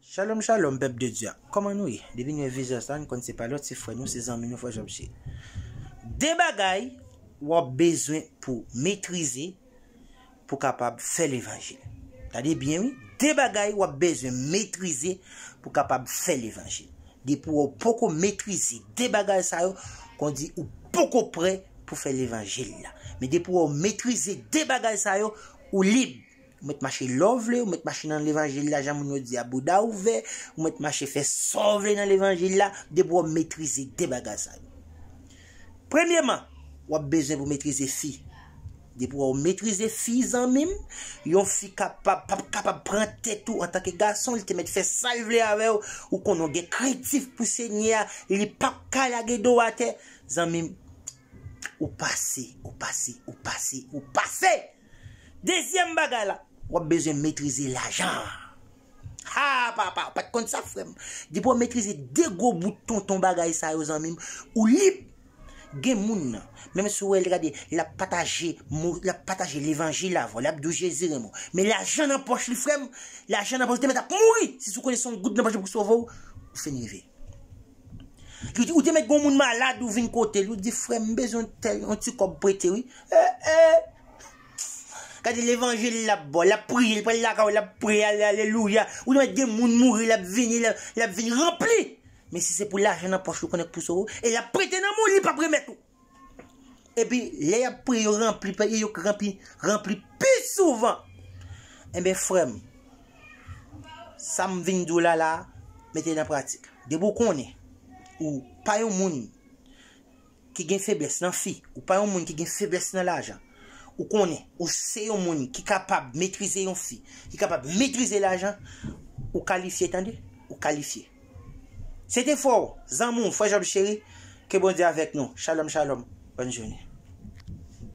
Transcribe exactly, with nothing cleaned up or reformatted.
Shalom, shalom, pèp de Dye. Kòman nou ye? Depi nou wè vizaj sa, nou konn se pa lòt, se frè nou, se zanmi nou, frè Job Chéri. De bagay w ap bezwen pou metrize, pou kapab fè levanjil. Tande byen, wi. De bagay w ap bezwen metrize pou kapab fè levanjil. Depi w poko metrize de bagay sa yo, kon di ou poko prè pou fè levanjil la. Men depi w metrize de bagay sa yo, ou lib. Ou mèt mache lè w vle, ou mèt mache nan levanjil la, jan moun yo di a bouda ouvè, ou mèt mache fè sa w vle nan levanjil la, depi w metrize de bagay sa yo. Premyeman, w ap bezwen pou metrize fi. Depi w metrize fi, zanmi m, yon fi kapab, p ap kapab pran tèt ou antanke gason, li te mèt fè sa l vle avè w, ou konnen w gen krentif pou Senyè a, li p ap ka lage do w atè, zanmi m, ou pase, ou pase, ou pase, ou pase. Dezyèm bagay la, w ap bezwen metrize lajan. Ha, papa, ou pa t konn sa, frè m. Depi w metrize de gwo bout tonton bagay sa yo, zanmi m, ou lib. Gen moun nan, menm si w wè l, gade, l ap pataje mo, l ap pataje levanjil avè w, l ap di w Jezi renmen w. Men lajan nan pòch li, frè m, lajan nan pòch li, te mèt ap mouri. Si w konnen se yon goud nan pòch li pou sove w, ou fin rive. Ou te, ou te mèt gen yon moun malad, ou vin kote l, ou di, frè m, m bezwen tèl, yon ti kòb prete, wi. Eh, eh. Gade levanjil l ap ba w, l ap priye, l pral lakay ou, l ap priye, ale, alelouya. Ou te mèt gen moun mouri, l ap vini, l ap, l ap vini ranpli. Men si se pou lajan nan pòch ou, konnen k pou sove w, e l ap prete nan men w, li p ap remèt ou. Epi, lè y ap priye, yo ranpli, yo ranpli, ranpli pi souvan. Enben, frè m, sa m vin di w la, la, mete nan pratik. Depi w konnen, ou pa yon moun ki gen feblès nan fi, ou pa yon moun ki gen feblès nan lajan, ou konnen, ou se yon moun ki kapab metrize yon fi, ki kapab metrize lajan, ou kalifye, tande, ou kalifye. Se te frè w, zanmi w, frè Job Chéri, ke Bondye avèk nou. Shalom, shalom. Bòn jounen.